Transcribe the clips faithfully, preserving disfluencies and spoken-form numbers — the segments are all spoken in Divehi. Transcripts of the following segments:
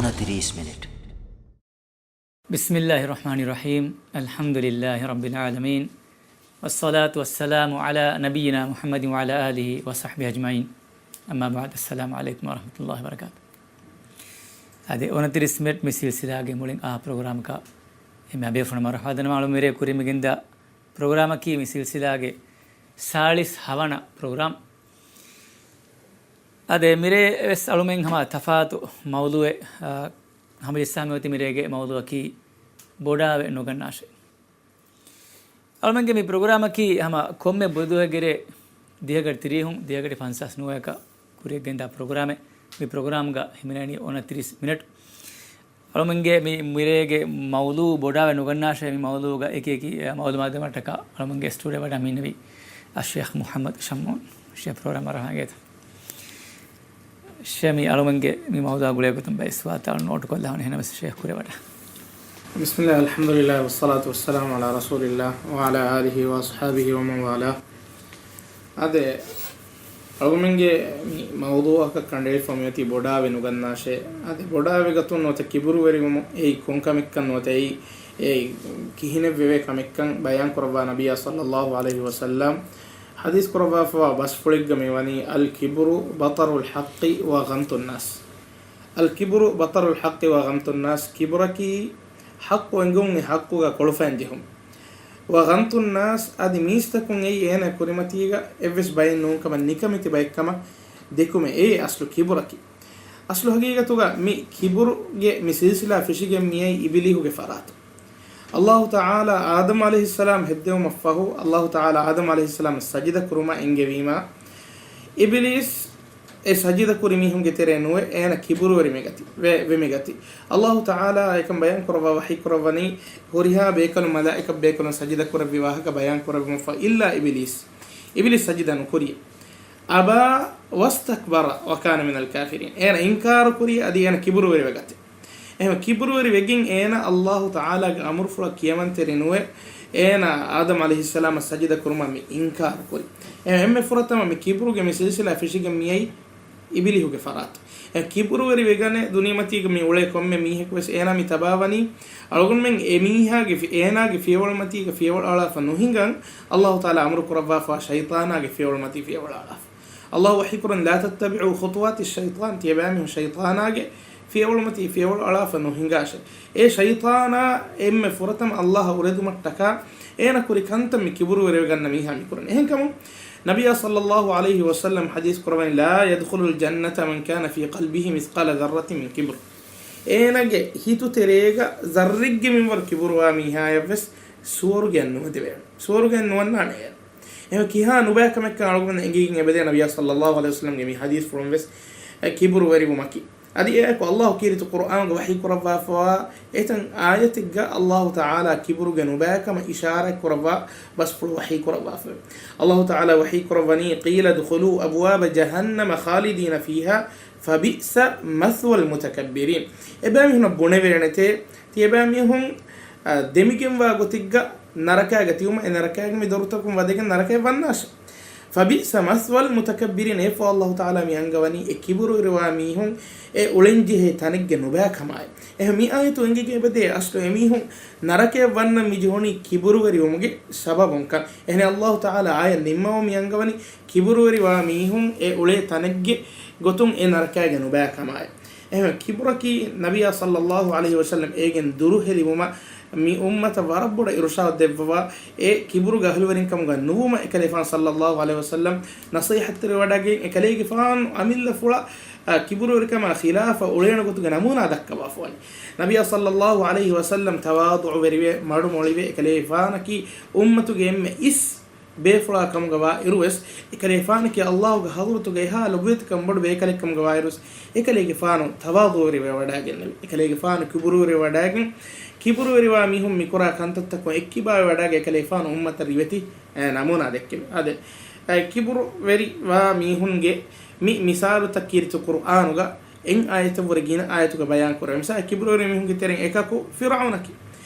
އޮނަތިރީސް މިނެޓް. بسم الله الرحمن الرحيم. الحمد لله رب العالمين. والصلاة والسلام على نبينا محمد وعلى آله وصحبه أجمعين. أما بعد، السلام عليكم ورحمة الله وبركاته. އަދި އޮނަތިރީސް މިނެޓް މި ސިލްސިލާގެ މުޅިން އާ ޕްރޮގްރާމަކަށް އެންމެ ބޭފުޅުން މަރުޙަބާ ދަންނަވަން. އަޅުގަނޑު މިރޭ ކުރިމަގެންދާ ޕްރޮގްރާމަކީ މި ސިލްސިލާގެ ސާޅީސް ހަވަނަ ޕްރޮގްރާމް. އަދި މިރޭ ވެސް އަޅުމެން ހަމަ ތަފާތު މައުޟޫއެއް، އާ، ހަމަޖައްސާމި އޮތީ މިރޭގެ މައުޟޫއަކީ ބޮޑާވެ ނުގަންނާށޭ. އަޅުމެންގެ މި ޕްރޮގްރާމަކީ ހަމަ ކޮންމެ ބުދުހެއްގެރޭ ދިހަގަޑި ތިރީހުން ދިހަގަޑި ފަންސާސް ނުވައަކަށް ކުރިއަށް ގެންދާ ޕްރޮގްރާމެއް. މި ޕްރޮގްރާމްގަ ހިމެނެނީ އޮނަތިރީސް މިނެޓް. އަޅުމެންގެ މި މިރޭގެ މައުޟޫ ބޮޑާވެ ނުގަންނާށޭ، މި މައުޟޫގަ އެކި އެކި މައުލޫމާތު ދެއްވުމަށްޓަކާ އަޅުމެންގެ ސްޓޫޑިއޯ ވަޑައިގެންނެވީ އައްޝޭޚް މުޙައްމަދު ޝަމްއޫން. ޝޭޚް ޕްރޮގްރާމަށް ރަހަނގޭތަ؟ ޝޭޚް މި އަޅުމެންގެ މި މައުޟޫއާ ގުޅޭގޮތުން ބައެއް ސުވާލުތައް ނޯޓުކޮށްލާނެ، އެހެންނަމަވެސް ޝޭޚް ކުރެވަޑަ. بسم الله، الحمد لله، والصلاة والسلام على رسول الله وعلى آله وأصحابه ومن والاه. އާދެ، އަޅުގަނޑުމެންގެ މި މައުޟޫއަކަށް ކަނޑައެޅިފަ މިއޮތީ ބޮޑާވެ ނުގަންނާށޭ. އާދެ، ބޮޑާވެގަތުން ނުވަތަ ކިބުރުވެރިވުމު އެއީ ކޮންކަމެއްކަން ނުވަތަ އެއީ، އެއީ ކިހިނެއްވެވޭ ކަމެއްކަން ބަޔާން ކުރައްވާ ނަބިއްޔާ ޞައްލައްލާހު ޢަލައިހި ވަސައްލަމް ޙަދީޘް ކުރައްވާފަވާ ބަސްފުޅެއްގަ މިވަނީ، الكبر بطر الحق وغمط الناس. الكبر بطر الحق وغمط الناس، ކިބުރަކީ ޙައްޤު އެނގުން އެ ޙައްޤުގަ ކޮޅުފައިން ޖެހުން. وغمط الناس، އަދި މީސްތަކުން އެއީ އޭނާ ކުރިމަތީގަ އެއްވެސް ބައެއް ނޫންކަމަށް ނިކަމެތި ބައެއްކަމަށް ދެކުމެއް. އެއީ އަސްލު ކިބުރަކީ. އަސްލު ޙަޤީޤަތުގަ މި ކިބުރުގެ މި ސިލްސިލާ ފެށިގެން މިއައީ އިބިލީހުގެ ފަރާތުން. އައްލާހު ތަޢާލާ އާދަމް ޢަލައިހިއްސަލާމް ހެއްދެވުމަށްފަހު، އައްލާހު ތަޢާލާ އާދަމް ޢަލައިހިއްސަލާމަށް ސަޖިދަ ކުރުމަށް އެންގެވީމާ، އިބިލީސް އެ ސަޖިދަ ކުރި މީހުންގެ ތެރޭ ނުވެ، އޭނަ ކިބުރުވެރި މެގަތި، ވެ، ވެ މެގަތި. އައްލާހު ތަޢާލާ އެކަން ބަޔާން ކުރައްވާ ވަޙީ ކުރައްވަނީ، ހުރިހާ ބޭކަލުން މަލާއިކަ ބޭކަލުން ސަޖިދަ ކުރެއްވި ވާހަކަ ބަޔާން ކުރެއްވުމަށްފަހު، إلا إبليس، އިބިލީސް ސަޖިދަ ނުކުރި. أبى واستكبر وكان من الكافرين. އޭނަ އިންކާރު ކުރި، އަދި އޭނަ ކިބުރުވެރިވެ ގަތެ. އެހެން ކިބުރުވެރި ވެގެން އޭނަ އައްލާހު ތަޢާލާގެ އަމުރުފުޅަށް ކިޔަމަންތެރި ނުވެ، އޭނަ އާދަމް ޢަލައިހިއްސަލާމަށް ސަޖިދަ ކުރުމަށް މި އިންކާރު ކުރި. އެހެން އެންމެ ފުރަތަމަ މި ކިބުރުގެ މި ސިލްސިލާ ފެށިގެން މިއައީ އިބިލީހުގެ ފަރާތު. އެ ކިބުރުވެރި ވެގަނެ ދުނިޔެމަތީގަ މި އުޅޭ ކޮންމެ މީހަކު ވެސް އޭނާ މި ތަބާވަނީ، އަޅުގަނޑުމެން އެ މީހާގެ ފި-، އޭނާގެ ފިޔަވަޅުމަތީގަ ފިޔަވަޅު އަޅާފަ ނުހިނގަން، އައްލާހު ތަޢާލާ އަމުރު ކުރައްވާފަ ޝައިޠާނާގެ ފިޔަވަޅުމަތީ ފިޔަވަޅު އަޅާފަ. އައްލާހު ވަޙީ ކުރަން، لا تتبعوا خطوات الشيطان، ތިޔަބައިމީހުން ޝައިޠާނާގެ ފިޔަވަޅުމަތީ ފިޔަވަޅު އަޅާފަ ނުހިނގާށޭ. އެ ޝައިޠާނާ އެންމެ ފުރަތަމަ އައްލާހަށް އުރެދުމަށްޓަކާ އޭނަ ކުރި ކަންތައް މި ކިބުރުވެރިވެގަންނަ މީހާ މި ކުރަނީ. އެހެންކަމުން ނަބިއްޔާ ޞައްލައްލާހު ޢަލައިހި ވަސައްލަމް ޙަދީޘް ކުރައްވަނީ، لا يدخل الجنة من كان في قلبه مثقال ذرة من كبر. އޭނަގެ ހިތު ތެރޭގަ ޒައްރެއްގެ މިންވަރު ކިބުރުވާ މީހާޔަށްވެސް ސުވަރުގެއަށް ނުވަދެވޭ. ސުވަރުގެއަށް ނުވަންނާނެ އޭނަ. އެހެން ކިހާ ނުބައިކަމެއްކަން އަޅުގަނޑު އެނގިގެން އެބަދޭ ނަބިއްޔާ ޞައްލައްލާހު ޢަލައިހި ވަސައްލަމްގެ މި ޙަދީޘްފުޅުން ވެސް، އެ ކިބުރުވެރިވުމަކީ. އަދި އެއާއެކު އައްލާހު ކީރިތި ޤުރްއާނުގަ ވަޙީ ކުރައްވާފަވާ އެތައް އާޔަތެއްގަ އައްލާހު ތަޢާލާ ކިބުރުގެ ނުބައިކަމަށް އިޝާރާތް ކުރައްވާ ބަސްފުޅު ވަޙީ ކުރައްވާފަވޭ. އައްލާހު ތަޢާލާ ވަޙީ ކުރައްވަނީ، قيل ادخلوا أبواب جهنم خالدين فيها فبئس مثوى المتكبرين. އެބައިމީހުންނަށް ބުނެވޭނެތޭ، ތިޔަބައިމީހުން، އަ، ދެމިގެންވާ ގޮތެއްގަ ނަރަކާގަ ތިބުމަށް އެ ނަރަކާގެ މި ދޮރުތަކުން ވަދެގެން ނަރަކަޔަށް ވަންނާށޭ. فبئس مثوى المتكبرين، އެއަށްފަހު އައްލާހު ތަޢާލާ މި އަންގަވަނީ އެ ކިބުރުވެރިވާ މީހުން އެ އުޅެންޖެހޭ ތަނެއްގެ ނުބައިކަމާއި. އެހެން މި އާޔަތު އެނގިގެން އެބަދޭ އަސްލު އެމީހުން ނަރަކަޔަށް ވަންނަން މި ޖެހުނީ ކިބުރުވެރިވުމުގެ ސަބަބުންކަން. އެހެން އައްލާހު ތަޢާލާ އާޔަތް ނިންމަވަމުން މި އަންގަވަނީ ކިބުރުވެރިވާ މީހުން އެ އުޅޭ ތަނެއްގެ ގޮތުން އެ ނަރަކާގެ ނުބައިކަމާއި. އެހެން ކިބުރަކީ ނަބިއްޔާ ޞައްލައްލާހު ޢަލައިހި ވަސައްލަމް އޭގެން ދުރުހެލިވުމަށް މި އުއްމަތަށް ވަރަށް ބޮޑަށް އިރުޝާދު ދެއްވަވާ، އެ ކިބުރުގެ އަހުލުވެރިން ކަމުގަ ނުވުމަށް އެކަލޭފާނު ޞައްލައްލާހު ޢަލައިހި ވަސައްލަމް ނަޞޭޙަތްތެރިވެވަޑައިގެން އެކަލޭގެފާނު އަމިއްލަފުޅަށް، އަ، ކިބުރުވެރިކަމާ ޚިލާފަށް އުޅޭނެ ގޮތުގެ ނަމޫނާ ދައްކަވާފަވަނީ. ނަބިއްޔާ ޞައްލައްލާހު ޢަލައިހި ވަސައްލަމް ތަވާޟުޢުވެރިވެ، މަޑުމޮޅިވެ، އެކަލޭގެފާނަކީ އުއްމަތުގެ އެންމެ އިސް ބޭފުޅާ ކަމުގަވާ އިރުވެސް، އެކަލޭފާނަކީ އައްލާހުގެ ޙަޟްރަތުގަ އެހާ ލޮބުވެތިކަން ބޮޑު ބޭކަލެއް ކަމުގަވާ އިރުވެސް، އެކަލޭގެފާނު ތަވާޟުޢުވެރިވެ ވަޑައިގެންނެވި. އެކަލޭގެފާނު ކިބުރުވެރިވެ ވަޑައިގެން، ކިބުރުވެރިވާ މީހުން މިކުރާ ކަންތައްތަކުން އެއްކިބާވެ ވަޑައިގެން އެކަލޭފާނު އުއްމަތަށް ރިވެތި، އެ، ނަމޫނާ ދެއްކެވި. އާދެ، އެ، ކިބުރުވެރިވާ މީހުންގެ މި މިސާލުތައް ކީރިތި ޤުރްއާނުގަ އެއް އާޔަތަށްވުރެ ގިނަ އާޔަތުގަ ބަޔާން ކުރެވޭ. މިސާލަށް، ކިބުރުވެރި މީހުންގެ ތެރެއިން އެކަކު ފިރްޢައުނަކީ.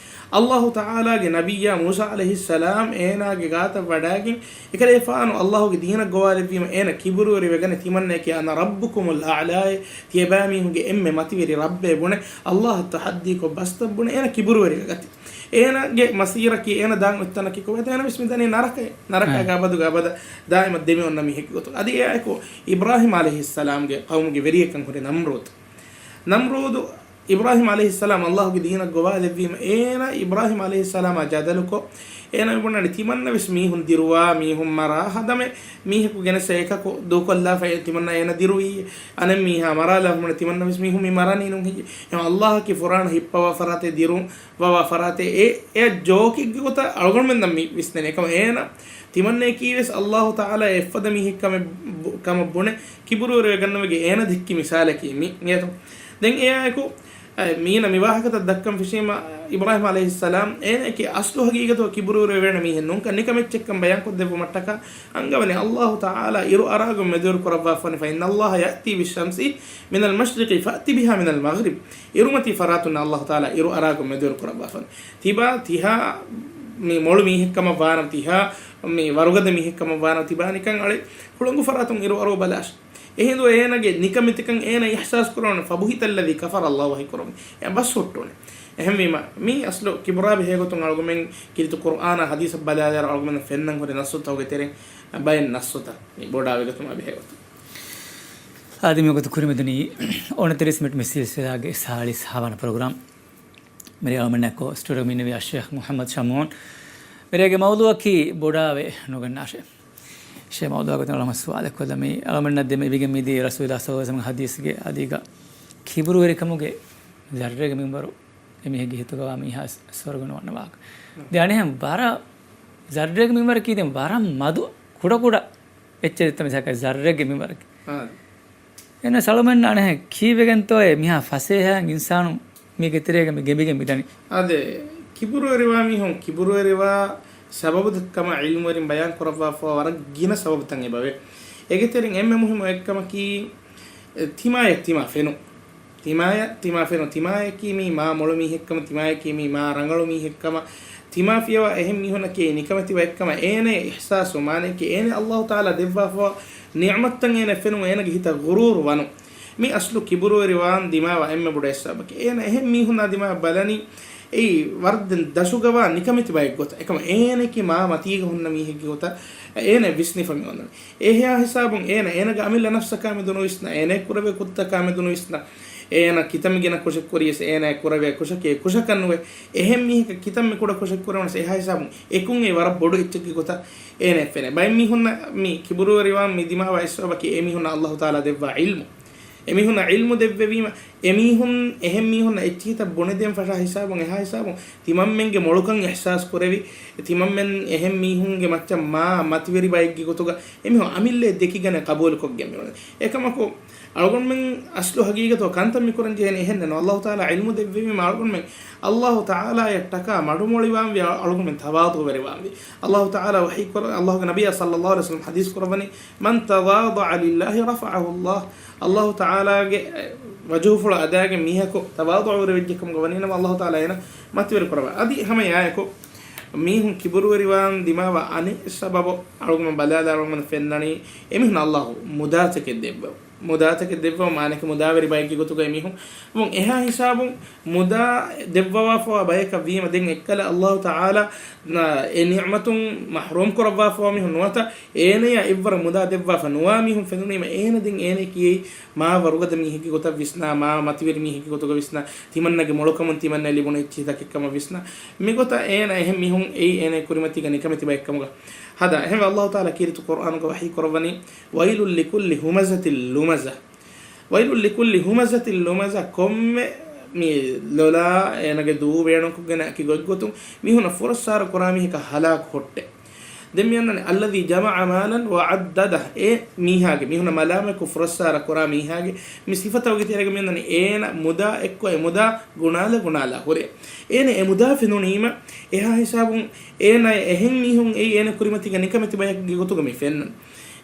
އައްލާހު ތަޢާލާގެ ނަބިއްޔާ މޫސާ ޢަލައިހިއްސަލާމް އޭނާގެ ގާތަށް ވަޑައިގެން، އެކަލޭފާނު އައްލާހުގެ ދީނަށް ގޮވާލެއްވީމަ، އޭނަ ކިބުރުވެރިވެގަނެ ތިމަންނަޔަކީ، "أنا ربكم الأعلى، ތިޔަބައިމީހުންގެ އެންމެ މަތިވެރި ރައްބޭ" ބުނެ، އައްލާހަށް ތަޙައްދީކޮށް ބަސްތައް ބުނެ، އޭނަ ކިބުރުވެރިވެގަތީ. އޭނަގެ މަސީރަކީ އޭނަ ދާން އޮތްތަނަކީ ކޮބާތަ؟ އޭނަ ވެސް މިދަނީ ނަރަކައެއް. ނަރަކާގެ އަބަދުގެ އަބަދަށް ދާއިމަށް ދެމިއޮންނަ މީހެއްގެ ގޮތުން. އަދި އެއާއެކު އިބްރާހީމް ޢަލައިހިއްސަލާމްގެ ޤައުމުގެ ވެރިއެއްކަން ހުރި ނަމްރޫދު. ނަމްރޫދު އިބްރާހީމް ޢަލައިހިއްސަލާމް އައްލާހުގެ ދީނަށް ގޮވާލެއްވީމަ، އޭނަ އިބްރާހީމް ޢަލައިހިއްސަލާމާ ޖަދަލުކޮށް، އޭނަ މިބުނަނީ ތިމަންނަ ވެސް މީހުން ދިރުވާ، މީހުން މަރާ، ހަދަމެ މީހަކު ގެނެސް އެކަކު ދޫކޮށްލާފައި ތިމަންނަ އޭނަ ދިރުވީ، އަނެއް މީހާ މަރާލާ ހަމަ ތިމަންނަ ވެސް މީހުން މި މަރަނީ ނޫން ހެއްޔެވެ؟ އެހެން އައްލާހަކީ ފުރާނަ ހިއްޕަވާ ފަރާތެއް، ދިރު ވަވާ ފަރާތެއް. އެ، އެ ޖޯކެއްގެ ގޮތަށް އަޅުގަނޑުމެންނަށް މި ވިސްނެނީ. އެކަމަ އޭނަ ތިމަންނަޔަކީ ވެސް އައްލާހު ތަޢާލާ އެއްފަދަ މީހެއް ކަމެއް ބު-، ކަމަށް ބުނެ، ކިބުރުވެރިވެގަންނަވެގެން އޭނަ ދެއްކި މިސާލަކީ މި. އިނގޭތޯ؟ ދެން އެއާއެކު، އަ، މީނަ މި ވާހަކަތައް ދައްކަން ފެށީމަ، އިބްރާހީމް ޢަލައިހިއްސަލާމް އޭނައަކީ އަސްލު ހަގީގަތުގަ ކިބުރުވެރިވެވޭނެ މީހެއް ނޫންކަން، ނިކަމެއްޗެއްކަން ބަޔާންކޮށްދެއްވުމަށްޓަކާ އަންގަވަނީ، އައްލާހު ތަޢާލާ އިރު އަރާގޮތް މެދުވެރި ކުރައްވާފަވަނީ، فإن الله يأتي بالشمس من المشرق فأت بها من المغرب. އިރުމަތީ ފަރާތުންނަށް އައްލާހު ތަޢާލާ އިރު އަރާގޮތް މެދުވެރި ކުރައްވާފަވަނީ. ތިބާ ތިހާ މި މޮޅު މީހެއްކަމަށް ވާނަމަ، ތިހާ މި ވަރުގަދަ މީހެއްކަމަށް ވާނަމަ، ތިބާ ނިކަން އަޅެ ހުޅަނގު ފަރާތުން އިރު އަރުވަ ބަލާށި. އެހިނދު އޭނަގެ ނިކަމެތިކަން އޭނަ އިޙްސާސް ކުރަވަން، فبهت الذي كفر، އައްލާހު ވަޙީ ކުރައްވަނީ. އެ ބަސް ހުއްޓުވަނީ. އެހެންވީމަ، މީ އަސްލު ކިބުރާ ބެހޭގޮތުން އަޅުގަމެން ކީރިތި ޤުރްއާނާ ޙަދީޘަށް ބަލާލާއިރު އަޅުގަމެންނަށް ފެންނަން ހުރި ނައްޞުތަކުގެ ތެރެއިން ބައެއް ނައްޞުތައް މި ބޮޑާވެގަތުމާ ބެހޭގޮތުން. އާދެ، މިވަގުތު ކުރިމަތިނީ އޮނަތިރީސް މިނިޓް މި ސިލްސިލާގެ ސާޅީސް ހަވަނަ ޕްރޮގްރާމް. މިރޭ އަޅުމެންނާއެކު ސްޓޫޑިއޯގަ މިންނެވި އައްޝައިޚް މުޙައްމަދު ޝަމްޢޫން. މިރޭގެ މައުޟޫޢަކީ ބޮޑާވެ ނުގަންނާށޭ. ޝޭ މައުޟޫޢާ ގޮތުން އަޅުގަނޑު ސުވާލެއް ކޮށްލަމީ، އަޅުމެންނަށް ދެމި އިވިގެން މިދިޔަ ރަސޫލާ ޞައްލައްލާހު ޢަލައިހި ވަސައްލަމްގެ ޙަދީޘްގެ އަދީގަ ކިބުރުވެރިކަމުގެ ޒައްރެއްގެ މިންވަރު އެމީހެއްގެ ހިތުގަވާ މީހާ ސް-، ސުވަރުގެ ނުވަންނަ ވާހަކަ. ދެން އަނެއްހެން ވަރަށް ޒައްރެއްގެ މިންވަރަކީ ދެން ވަރަށް މަދު ކުޑަކުޑަ އެއްޗެއް ދެއްތަ މިސާލަކަށް ޒައްރެއްގެ މިންވަރަކީ. އާ. އެންނަ ސަޅުމެން އަނެއްހެން ކީއްވެގެންތޯއޭ މިހާ ފަސޭހައިން އިންސާނުން މީގެ ތެރޭގަ މި ގެނބިގެން މިދަނީ. އާދެ، ކިބުރުވެރިވާ މީހުން ކިބުރުވެރިވާ ސަބަބުތައް ކަމަށް ޢިލްމުވެރިން ބަޔާން ކުރައްވާފަ ވަރަށް ގިނަ ސަބަބުތައް އެބަވޭ. އޭގެ ތެރެއިން އެންމެ މުހިއްމު އެއްކަމަކީ، ތިމާޔަށް ތިމާ ފެނުން. ތިމާޔަށް ތިމާ ފެނުން. ތިމާޔަކީ މީ މާ މޮޅު މީހެއްކަމަށް، ތިމާޔަކީ މީ މާ ރަނގަޅު މީހެއްކަމަށް، ތިމާ ފިޔަވާ އެހެން މީހުންނަކީ ނިކަމެތި ބައެއްކަމަށް އޭނަޔަށް އިޙްސާސް ވުމާ، އޭނަޔަކީ އޭނަ އައްލާހު ތަޢާލާ ދެއްވާފަ ނިޢުމަތްތައް އޭނަ ފެނުން އޭނަގެ ހިތަށް ޣުރޫރު ވަނުން. މި އަސްލު ކިބުރުވެރިވާން ދިމާވާ އެންމެ ބޮޑު އެއް ސަބަބަކީ. އޭނަ އެހެން މީހުންނާ ދިމާ ބަލަނީ އެއީ ވަރަށް ދެން ދަށުގަވާ ނިކަމެތި ބައެއް ގޮތަށް. އެކަމަ އޭނަޔަކީ މާ މަތީގަ ހުންނަ މީހެއްގެ ގޮތަށް އޭނަ ވިސްނިފަ މި އޮންނަނީ. އެހާ ހިސާބުން އޭނަ އޭނަގެ އަމިއްލަ ނަފްސަކާ މެދު ނުވިސްނާ، އޭނަ ކުރެވޭ ކުށްތަކާ މެދު ނުވިސްނާ، އޭނަ ކިތަންމެ ގިނަ ކުށެއް ކުރިޔަސް އޭނަ ކުރެވޭ ކުށަކީ ކުށަކަށް ނުވޭ. އެހެން މީހަކަށް ކިތަންމެ ކުޑަ ކުށެއް ކުރެވުނަސް އެހާ ހިސާބުން އެކުން އެ ވަރަށް ބޮޑު އެއްޗެއްގެ ގޮތަށް އޭނަ ފެނޭ. ބައެއް މީހުންނަށް މި ކިބުރުވެރިވާން މި ދިމާވާ އެއް ސަބަބަކީ އެމީހުންނަށް އައްލާހު ތަޢާލާ ދެއްވާ ޢިލްމު. އެމީހުންނަށް ޢިލްމު ދެއްވެވީމަ، އެމީހުން އެހެން މީހުންނަށް އެއްޗިހިތައް ބުނެދޭން ފަށާ ހިސާބުން، އެހާ ހިސާބުން ތިމަންމެންގެ މޮޅުކަން އިޙްސާސް ކުރެވި، ތިމަންމެން އެހެން މީހުންގެ މައްޗަށް މާ މަތިވެރި ބައެއްގެ ގޮތުގަ އެމީހުން އަމިއްލައެއް ދެކިގަނެ ޤަބޫލުކޮށްގެން މިއުޅެނީ. އެކަމަކު، އަޅުގަނޑުމެން އަސްލު ހަގީގަތު ކަންތައް މިކުރަން ޖެހޭނީ އެހެންނެއް ނޫން. އައްލާހު ތަޢާލާ ޢިލްމު ދެއްވެވީމަ އަޅުގަނޑުމެން އައްލާހު ތަޢާލާޔަށްޓަކާ މަޑުމޮޅިވާންވީ، އަޅުގަނޑުމެން ތަވާޟުޢުވެރިވާންވީ. އައްލާހު ތަޢާލާ ވަޙީ ކުރަ-، އައްލާހުގެ ނަބިއްޔާ ޞައްލައްލާހު ޢަލައިހި ވަސައްލަމް ޙަދީޘް ކުރައްވަނީ، من تواضع لله رفعه الله. އައްލާހު ތަޢާލާގެ ވަޖުހުފުޅު އަދާގެން މީހަކު ތަވާޟުޢުވެރިވެއްޖެ ކަމުގަ ވަނީނަމަ، އައްލާހު ތަޢާލާ އޭނަ މަތިވެރި ކުރައްވާ. އަދި ހަމަ އެއާއެކު މީހުން ކިބުރުވެރިވާން ދިމާވާ އަނެއް ސަބަބު އަޅުގަނޑު ބަލާލާ އަޅުގަނޑު ފެންނަނީ އެމީހުން އައްލާހު މުދާތަކެއް ދެއްވަ. މުދާތަކެއް ދެއްވަމުން މާނައަކީ މުދާވެރި ބައެއްގެ ގޮތުގައި މީހުން. އެހާ ހިސާބުން މުދާ ދެއްވަވާފަވާ ބަޔަކަށް ވީމަ ދެން އެއްކަލަ އައްލާހު ތަޢާލާ އެ ނިޢުމަތުން މަޙްރޫމް ކުރައްވާފަވާ މީހުން ނުވަތަ އޭނަޔާ އެއްވަރަށް މުދާ ދެއްވާފަ ނުވާ މީހުން ފެނުނީމަ އޭނަ ދެން އޭނަ ކިޔައީ މާ ވަރުގަދަ މީހެއްގެ ގޮތަށް ވިސްނާ، މާ މަތިވެރި މީހެއްގެ ގޮތުގަ ވިސްނާ، ތިމަންނަގެ މޮޅުކަމުން ތިމަންނަ ލިބުނު އެއްޗިހިތަކެއް ކަމަށް ވިސްނާ. މިގޮތަށް އޭނަ އެހެން މީހުން އެއީ އޭނަ ކުރިމަތީގަ ނިކަމެތި ބައެއް ކަމުގަ ހަދާ. އެހެންވެ އައްލާހު ތަޢާލާ ކީރިތި ޤުރްއާނުގަ ވަޙީ ކުރައްވަނީ، ويل لكل همزة لمزة. ويل لكل همزة لمزة. ކޮންމެ މި ލޮލާ އޭނަގެ ދޫ ވޭނުކޮށްގެން އަކި ގޮތްގޮތުން މީހުންނަށް ފުރައްސާރަ ކުރާ މީހަކަށް ހަލާކު ހުއްޓޭ. ދެން މި އަންނަނީ، الذي جمع مالا وعدده. އެ މީހާގެ، މީހުންނަށް މަލާމަތްކޮށް ފުރައްސާރަ ކުރާ މީހާގެ މި ސިފަތަކުގެ ތެރޭގަ މި އަންނަނީ، އޭނަ މުދާ އެއްކޮށް އެ މުދާ ގުނާލަ ގުނާލާ ހުރޭ. އޭނަ އެ މުދާ ފެނުނީމަ، އެހާ ހިސާބުން އޭނަ އެހެން މީހުން އެއީ އޭނަ ކުރިމަތީގަ ނިކަމެތި ބަޔެއްގެ ގޮތުގަ މި ފެންނަން.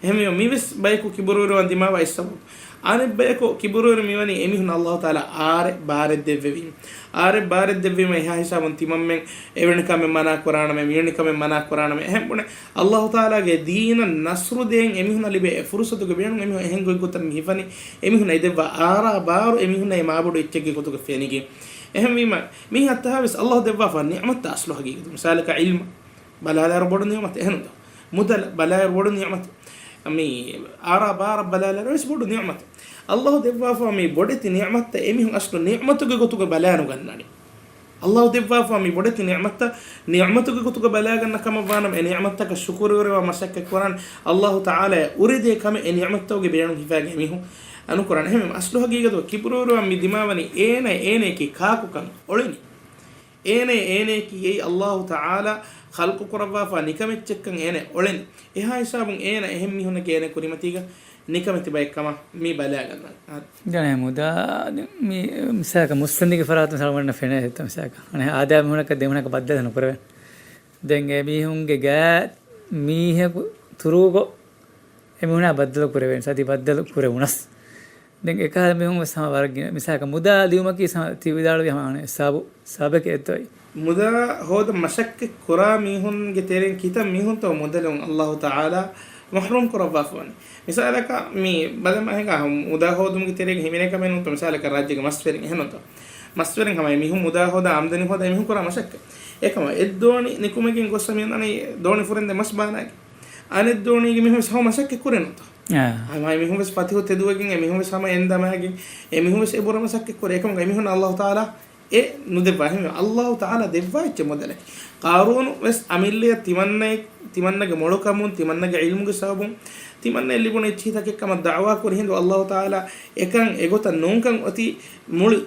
އެހެންވީމަ، މިވެސް ބަޔަކު ކިބުރުވެރިވާން ދިމާވާ އެއް ސަބަބު. އަނެއްބަޔަކު ކިބުރުވެރި މިވަނީ އެމީހުން އައްލާހު ތަޢާލާ އާރެއް ބާރެއް ދެއްވެވީމަ. އާރެއް ބާރެއް ދެއްވީމަ އެހާ ހިސާބުން ތިމަންމެން އެވެނި ކަމެއް މަނާ ކުރާނަމޭ، މިވެނި ކަމެއް މަނާ ކުރާނަމޭ. އެހެން ބުނެ އައްލާހު ތަޢާލާގެ ދީނަށް ނަޞްރު ދޭން އެމީހުންނަށް ލިބޭ އެ ފުރުޞަތުގެ ބޭނުން އެމީހުން އެހެން ގޮތްގޮތަށް މި ހިފަނީ. އެމީހުންނަށް އެދެއްވާ އާރާ ބާރު އެމީހުންނަށް އެ މާބޮޑު އެއްޗެއްގެ ގޮތުގަ ފެނިގެން. އެހެންވީމަ މީ ހައްތަހާވެސް އައްލާހު ދެއްވާފާ ނިޢުމަތްތައް އަސްލު ހަގީގަތު. މިސާލަކަށް ޢިލްމު ބަލާލާއިރު ބޮޑު ނިޢުމަތެއް އެހެންތޯ؟ މުދަލަށް ބަލާއިރު ބޮޑު ނިޢުމަތެއް. މި އާރާ ބާރަށް ބަލާލާއިރު ވެސް ބޮޑު ނިޢުމަތެއް. އައްލާހު ދެއްވާފާ މި ބޮޑެތި ނިޢުމަތްތައް އެމީހުން އަސްލު ނިޢުމަތުގެ ގޮތުގަ ބަލާނުގަންނަނީ. އައްލާހު ދެއްވާފާ މި ބޮޑެތި ނިޢުމަތްތައް ނިޢުމަތުގެ ގޮތުގަ ބަލާގަންނަ ކަމަށްވާނަމަ، އެ ނިޢުމަތްތަކަށް ޝުކުރުވެރިވާ މަސައްކަތް ކުރާން އައްލާހު ތަޢާލާއަށް އުރެދޭ ކަމެއް އެ ނިޢުމަތްތަކުގެ ބޭނުން ހިފާގެން އެމީހުން އަނުކުރާނެ. އެހެންވީމަ އަސްލު ހަގީގަތުގަ ކިބުރުވެރިވާ މި ދިމާވަނީ އޭނަ އޭނަޔަކީ ކާކުކަން އޮޅެނީ. އޭނަ އޭނަޔަކީ އެއީ އައްލާހު ތަޢާލާ ޚަލްޤު ކުރައްވާފާ ނިކަމެއްޗެއްކަން އޭނަ އޮޅެނީ. އެހާ ހިސާބުން އޭނަ އެހެން މީހުންނަކީ އޭނަ ކުރިމަތީގަ ނިކަމެތި ބައެއް ކަމަށް މި ބަލާގަންނަން. ދެން މުދާ މި މިސާލަކަށް މުއްސަނދިގެ ފަރާތުން ސަޅުވަންނަ ފެނޭ އެއްތަ މިސާލަކަށް. އަނެއް އާދައިގެ މީހުނަކަށް ދެމީހުނަކަށް ބައްދަލު ނުކުރެވޭ. ދެން އެ މީހުންގެ ގާތް މީހަކު ތުރޫގޮ އެ މީހުނާ ބައްދަލު ކުރެވޭނެ. ސަތި ބައްދަލު ކުރެވުނަސް. ދެން އެކަހަލަ މީހުން ވެސް ހަމަ ވަރަށް ގިނަ. މިސާލަކަށް މުދާ ލިޔުމަކީ ހަމަ ތި ވިދާޅުވި ހަމަ އަނެއް ސަބަބު، ސަބަބެކޭ އެއްތޯއި. މުދާ ހޯދަން މަސައްކަތް ކުރާ މީހުންގެ ތެރެއިން ކިތައް މީހުންތޯ މުދަލުން އައްލާހު ތަޢާލާ މަޙްރޫމް ކުރައްވާފަވަނީ. މިސާލަކަށް މި ބަލަމާ ހިނގާ މުދާ ހޯދުމުގެ ތެރޭގަ ހިމެނޭ ކަމެއް ނޫންތޯ. މިސާލަކަށް ރާއްޖޭގެ މަސްވެރިން އެހެންތޯ. މަސްވެރިން ހަމަ އެމީހުން މުދާ ހޯދާ އާމްދަނީ ހޯދާ އެމީހުން ކުރާ މަސައްކަތް. އެކަމަށް އެއްދޯނި ނިކުމެގެން ގޮސް މި އަންނަނީ ދޯނި ފުރެންދެން މަސް ބާނާގެން. އަނެއް ދޯނީގެ މީހުން ވެސް ހަމަ މަސައްކަތް ކުރޭ ނޫންތޯ. އާ. ހަމަ އެމީހުން ވެސް ފަތިހު ތެދުވެގެން އެމީހުން ވެސް ހަމަ އެން ދަމާގެން އެމީހުން ވެސް އެ ބުރަ މަސައްކަތް ކުރޭ. އެކަމަކު އެމީހުން އައްލާހު ތަޢާލާ އެ ނުދެއްވާ. އެހެންވެ އައްލާހު ތަޢާލާ ދެއްވާ އެއްޗެއް މުދަލަކީ. ޤާރޫނު ވެސް އަމިއްލައަށް ތިމަންނަ، ތިމަންނަގެ މޮޅުކަމުން، ތިމަންނަގެ ޢިލްމުގެ ސަބަބުން، ތިމަންނައަށް ލިބުނު އެއްޗިހިތަކެއް ކަމަށް ދަޢުވާ ކުރި ހިނދު އައްލާހު ތަޢާލާ އެކަން އެގޮތަށް ނޫންކަން އޮތީ މުޅި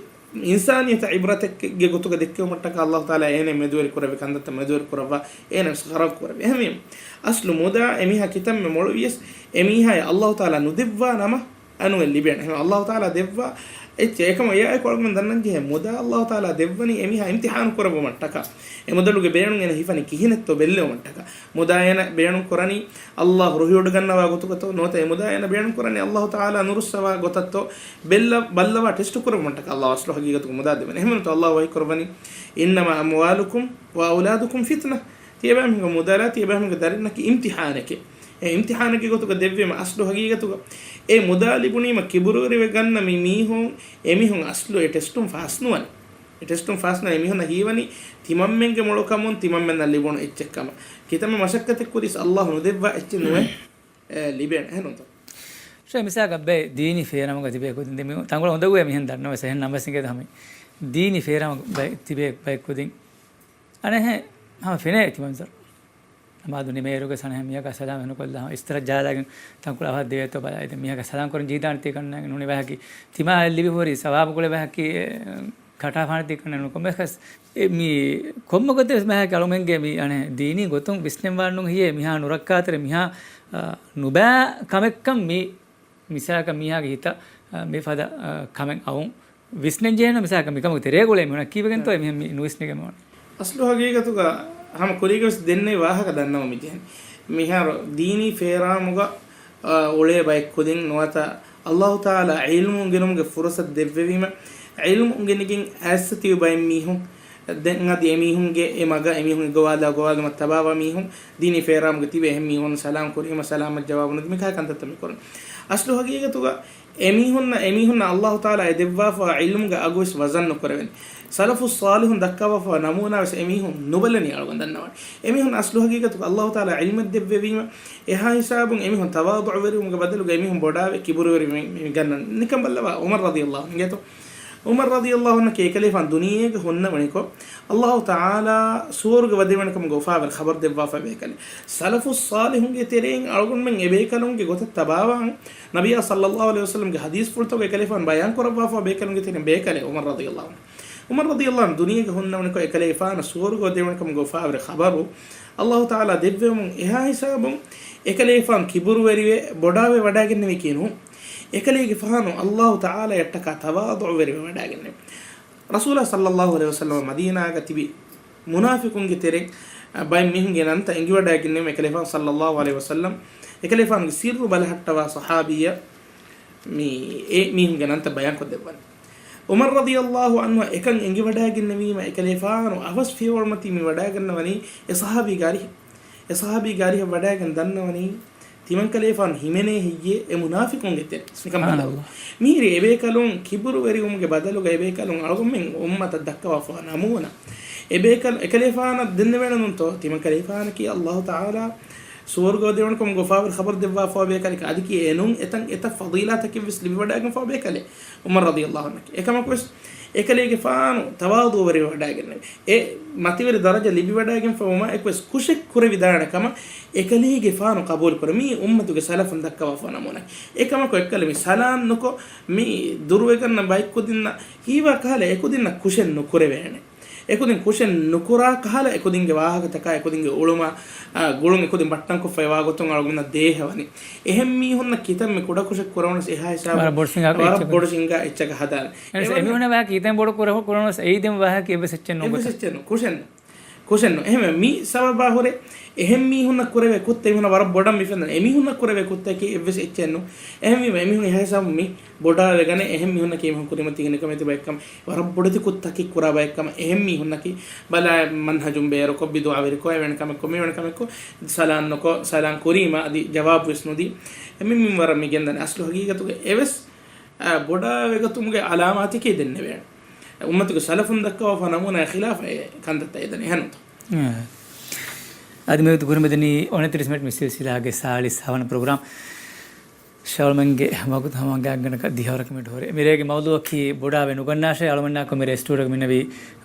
އިންސާނިއްޔަތަށް ޢިބްރަތެއްގެ ގޮތުގަ ދެއްކެވުމަށްޓަކާ އައްލާހު ތަޢާލާ އޭނަ މެދުވެރި ކުރެއްވި ކަންތައްތައް މެދުވެރި ކުރައްވާ، އޭނަ ވެސް ޣަރަޤު ކުރެއްވި. އެހެންވީމަ، އަސްލު މުދާ އެމީހާ ކިތަންމެ މޮޅުވިޔަސް، އެމީހާއަށް އައްލާހު ތަޢާލާ ނުދެއްވާ ނަމަ، އަނުއެއް ލިބޭނެ. އެހެން އައްލާހު ތަޢާލާ ދެއްވާ އެއްޗެއް. އެކަމަ އެއާއެކު އަޅުގަނޑު ދަންނަންޖެހޭ މުދާ އައްލާހު ތަޢާލާ ދެއްވަނީ އެމީހާ އިމްތިޙާނު ކުރައްވުމަށްޓަކާ. އެ މުދަލުގެ ބޭނުން އޭނަ ހިފަނީ ކިހިނެއްތޯ ބެއްލެވުމަށްޓަކާ. މުދާ އޭނަ ބޭނުން ކުރަނީ އައްލާހު ރުހިވޮޑިގަންނަވާ ގޮތުގަތޯ ނުވަތަ އެ މުދާ އޭނަ ބޭނުން ކުރަނީ އައްލާހު ތަޢާލާ ނުރުއްސަވާ ގޮތަށްތޯ ބެއްލަ، ބައްލަވާ ޓެސްޓު ކުރެއްވުމަށްޓަކާ އައްލާހު އަސްލު ހަގީގަތުގަ މުދާ ދެއްވަނީ. އެހެންވީމަ އައްލާހު ވަޙީ ކުރައްވަނީ، إنما أموالكم وأولادكم فتنة. ތިޔަބައިމީހުންގެ މުދާލާ، ތިޔަބައިމީހުންގެ ދަރިންނަކީ އިމްތިޙާނެކޭ. އެ އިމްތިޙާނެއްގެ ގޮތުގަ ދެއްވީމަ އަސްލު ހަގީގަތުގަ އެ މުދާ ލިބުނީމަ ކިބުރުވެރިވެ ގަންނަ މި މީހުން، އެމީހުން އަސްލު އެ ޓެސްޓުން ފާސް ނުވަނީ. އެ ޓެސްޓުން ފާސް ނުވެ އެމީހުންނަށް ހީވަނީ ތިމަންމެންގެ މޮޅުކަމުން ތިމަންމެންނަށް ލިބުނު އެއްޗެއް ކަމަށް. ކިތަންމެ މަސައްކަތެއް ކުރިޔަސް އައްލާހު ނުދެއްވާ އެއްޗެއް ނުވެ، އެ، ލިބޭނެ. އެހެންނޫންތޯ؟ ޝޭ މިސާލަކަށް ބައެއް ދީނީ ފޭރާމުގަ ތިބޭ ކުދިން ދެ މި ތަންކޮޅެއް އުނދަގޫވޭ މިހެން ދަންނަވަސް އެހެން ނަމަވެސް އިނގޭތަ ހަމަ ދީނީ ފޭރާމު ބައެއް ތިބޭ ބައެއް ކުދިން. އަނެއް ހަމަ ފެނޭ ތިމަންޒަރު. ނަމާދު ނިމޭއިރުގަ ސަނަހެ މީހަކާ ސަލާމް ނުކޮށްލާ ހަމަ އިސްތަރަ ޖާލާގެން ތަންކޮޅެއް އަވަހަށް ދެވޭތޯ ބަލާ. އިދެ މީހަކާ ސަލާމް ކުރަން ޖީދާނެތީ ކަންނާގެން ނޫނީ ވަހަކީ ތިމާ ލިބި ހުރި ސަވާބު ގުޅޭ ވަހަކީ ކަޓާފާނެތީ ކަންނަ ނުކޮމެކަސް އެ މީ ކޮންމެ ގޮތެއް ވެސް މާހަކީ އަޅުމެންގެ މި އަނެއް ދީނީ ގޮތުން ވިސްނެންވާން ނޫން ހިޔޭ މިހާ ނުރައްކާތެރި މިހާ، އާ، ނުބާ ކަމެއްކަން މި މިސާލަކަށް މީހާގެ ހިތަށް، އާ، މި ފަދަ، އާ، ކަމެއް އައުން ވިސްނެން ޖެހޭނު މިސާލަކަށް މިކަމުގެ ތެރޭގަ އުޅޭ މީހުންނަށް ކީއްވެގެންތޯ އެ މީހުން މި ނުވިސްނެގެން އުޅެނީ؟ އަސްލު ހަގީގަތުގަ ހަމަ ކުރީގަ ވެސް ދެންނެވި ވާހަކަ ދަންނަވަން މި ޖެހެނީ. މިހާރު ދީނީ ފޭރާމުގަ، އާ، އުޅޭ ބައެއް ކުދިން ނުވަތަ އައްލާހު ތަޢާލާ ޢިލްމު އުނގެނުމުގެ ފުރުޞަތު ދެއްވެވީމަ، ޢިލްމު އުނގެނިގެން އައިސް ތިބި ބައެއް މީހުން، ދެން އަދި އެމީހުންގެ އެ މަގަށް އެމީހުން އެގޮވާލާ ގޮވާލުމަށް ތަބާވާ މީހުން، ދީނީ ފޭރާމުގަ ތިބޭ އެހެން މީހުން ސަލާމް ކުރީމަ ސަލާމަށް ޖަވާބު ނުދީ މިކަހަލަ ކަންތައްތައް މި ކުރަނީ. އަސްލު ހަގީގަތުގަ އެމީހުންނަށް، އެމީހުންނަށް އައްލާހު ތަޢާލާ އެ ދެއްވާފަވާ ޢިލްމުގެ އަގު ވެސް ވަޒަން ނުކުރެވެނީ. ސަލަފުއް ޞާލިޙުން ދައްކަވާފަވާ ނަމޫނާ ވެސް އެމީހުން ނުބަލަނީ އަޅުގަނޑު ދަންނަވަނީ. އެމީހުން އަސްލު ހަގީގަތުގަ އައްލާހު ތަޢާލާ ޢިލްމެއް ދެއްވެވީމަ، އެހާ ހިސާބުން އެމީހުން ތަވާޟުޢުވެރިވުމުގެ ބަދަލުގަ އެމީހުން ބޮޑާވެ ކިބުރުވެރި މި، މި، މި ގަންނަން. ނިކަން ބައްލަވާ ޢުމަރު ރަޟިޔައްލާހު ޢަންހު އިނގޭތޯ؟ ޢުމަރު ރަޟިޔައްލާހު ޢަންހު އެކަލޭފާނު ދުނިޔޭގަ ހުންނަވަނިކޮށް، އައްލާހު ތަޢާލާ ސުވަރުގެ ވަދެވޭނެ ކަމުގެ އުފާވެރި ޚަބަރު ދެއްވާފަ ބޭކަލެއް. ސަލަފުއް ޞާލިޙުންގެ ތެރެއިން އަޅުގަނޑުމެން އެބޭކަލުންގެ ގޮތަށް ތަބާވާން، ނަބިއްޔާ ޞައްލައްލާހު ޢަލައިހި ވަސައްލަމްގެ ޙަދީޘްފުޅުތަކުގައި އެކަލޭފާނު ބަޔާން ކުރައްވާފަ ބޭކަލުންގެ ތެރެއިން ބޭކަލެއް ޢުމަރު ރަޟިޔައްލާހު ޢަންހު. ޢުމަރު ރަޟިޔައްލާހު ޢަންހު ދުނިޔޭގަ ހުންނަވަނިކޮށް އެކަލޭފާނަށް ސުވަރުގެ ވަދެވޭނެ ކަމުގެ އުފާވެރި ޚަބަރު އައްލާހު ތަޢާލާ ދެއްވެވުމުން އެހާ ހިސާބުން އެކަލޭފާނު ކިބުރުވެރިވެ ބޮޑާވެ ވަޑާގެންނެވީކީ ނޫން. އެކަލޭގެފާނު އައްލާހު ތަޢާލާއަށްޓަކާ ތަވާޟުޢުވެރިވެ ވަޑާގެންނެވި. ރަސޫލާ ޞައްލައްލާހު ޢަލައިހި ވަސައްލަމަ މަދީނާގަ ތިބި މުނާފިޤުންގެ ތެރެއިން ބައެއް މީހުންގެ ނަންތައް އެނގިވަޑާގެންނެވި އެކަލޭފާނު ޞައްލައްލާހު ޢަލައިހި ވަސައްލަމް އެކަލޭފާނުގެ ސިއްރު ބަލަހައްޓަވާ ޞަޙާބީއަށް މި އެ މީހުންގެ ނަންތައް ބަޔާންކޮށްދެއްވަނީ. ޢުމަރު ރަޟިޔަﷲ ޢަންހު އެކަން އެނގިވަޑައިގެންނެވީމަ، އެކަލޭފާނު އަވަސް ފިޔަވަޅުމަތީ މި ވަޑައިގަންނަވަނީ އެ ޞަޙާބީގެ އަރިހަށް. އެ ޞަޙާބީގެ އަރިހަށް ވަޑައިގެން ދަންނަވަނީ، ތިމަންކަލޭފާނު ހިމެނޭ ހެއްޔޭ އެ މުނާފިޤުންގެ ތެރެއިން. ނިކަން ބަލަ. ސުބްޙާނަﷲ. މިހިރީ އެބޭކަލުން ކިބުރުވެރިވުމުގެ ބަދަލުގަ އެބޭކަލުން އަޅުގަނޑުމެން އުއްމަތަށް ދައްކަވާފަ ނަމޫނާ. އެބޭކަލު، އެކަލޭފާނަށް ދެންނެވޭނެ ނޫންތޯ؟ ތިމަންކަލޭފާނަކީ ﷲ ތަޢާލާ ސުވަރުގަ ވަދެވުނުކަމުގެ އުފާވެރި ޚަބަރު ދެއްވާފަ ބޭކަލެކޭ. އަދިކީ އެނޫން އެތަން އެތައް ފަޟީލާތަކެއްވެސް ލިބިވަޑައިގެންފަ ބޭކަލެއް. ޢުމަރު ރަޟިޔަﷲ ޢަންހު. އެކަމަކުވެސް އެކަލޭގެފާނު ތަވާޟުޢުވެރިވެ ވަޑައިގެންނެވި. އެ މަތިވެރި ދަރަޖަ ލިބިވަޑައިގެންފަވުމަށް އެކުވެސް ކުށެއް ކުރެވިދާނެ ކަމަށް އެކަލޭގެފާނު ޤަބޫލުކުރޭ. މީ އުއްމަތުގެ ސަލަފުން ދައްކަވާފަ ނަމޫނާ. އެކަމަކު އެއްކަލަ މި ސަލާން ނުކޮށް، މި ދުރުވެގަންނަ ބައެއް ކުދިންނަށް ހީވާ ކަހަލަ އެކުދިންނަށް ކުށެއް ނުކުރެވޭނެ. އެކުދިން ކުށެއް ނުކުރާ ކަހަލަ އެކުދިންގެ ވާހަކަތަކާ އެކުދިންގެ އުޅުމާ، އާ، ގުޅުން އެކުދިން ބައްޓަންކޮށްފައިވާ ގޮތުން އަޅުގަނޑަށް ދޭހަވަނީ. އެހެން މީހުންނަށް ކިތަންމެ ކުޑަކުށެއް ކުރެވުނަސް އެހާ ހިސާބަށް ވަރަށް ބޮޑު ސިނގާ ވަރަށް އެއްޗަކަށް ބޮޑު ހަދާނެ. ސިނގާ އެއްޗަކަށް ހަދާނެ. އެ ވަރަށް އެމީހުންނަށް ވާހަކަ ކިތަން ބޮޑު ކުރެވު-، ކުރެވުނަސް އެއީ ދެން ވާހަކަ އެއްވެސް އެއްޗެއް ނޫން އެއްވެސް ގޮތަށް. އެއްޗެއް ނޫން. ކުށެއް ނޫން. ކުށެއް ނޫން. އެހެންވެ މި ސަބަބާ ހުރެ އެހެން މީހުންނަށް ކުރެވޭ ކުށްތައް އެމީހުންނަށް ވަރަށް ބޮޑަށް މި ފެންނަނީ. އެމީހުންނަށް ކުރެވޭ ކުށްތަކީ އެއްވެސް އެއްޗެއް ނޫން. އެހެންވީމަ އެމީހުން އެހާ ހިސާބުން މި ބޮޑާވެގަނެ، އެހެން މީހުންނަކީ މީހުން ކުރިމަތީގެ ނިކަމެތި ބައެއްކަމަށް، ވަރަށް ބޮޑެތި ކުށްތަކެއް ކުރާ ބައެއްކަމަށް، އެހެން މީހުންނަކީ ބަލާ މަންހަޖުން ބޭރުކޮށް، ބިދުޢަވެރިކޮށް، އެވެނި ކަމެއްކޮށް، މިވެނި ކަމެއްކޮށް، ސަލާން ނުކޮށް، ސަލާން ކުރީމަ އަދި ޖަވާބުވެސް ނުދީ. އެމީ މިން ވަރަށް މި ގެންދަނީ. އަސްލު ހަގީގަތުގަ އެވެސް، އާ، ބޮޑާވެގަތުމުގެ ޢަލާމާތެކޭ ދެންނެވޭނެ. އުއްމަތުގެ ސަލަފުން ދައްކަވާފަ ނަމޫނާ ޚިލާފަށް އެ ކަންތައްތައް އެދަނީ އެހެންތޯ؟ އާ. އަދި މިވަގުތު ކުރިމަތިނީ އޮނަތިރީސް މިނެޓް މި ސިލްސިލާގެ ސާޅީސް ހަވަނަ ޕްރޮގްރާމް. ޝާލުމެންގެ ވަގުތު ހަމަ ގާތްގަނޑަކަށް ދިހަވަރަކަށް މިނެޓް ހުރޭ. މިރޭގެ މައުޟޫއަކީ ބޮޑާވެ ނުގަންނާށޭ. އަޅުމެންނާކު މިރޭ ސްޓޫޑިއޯގަ މިންނެވީ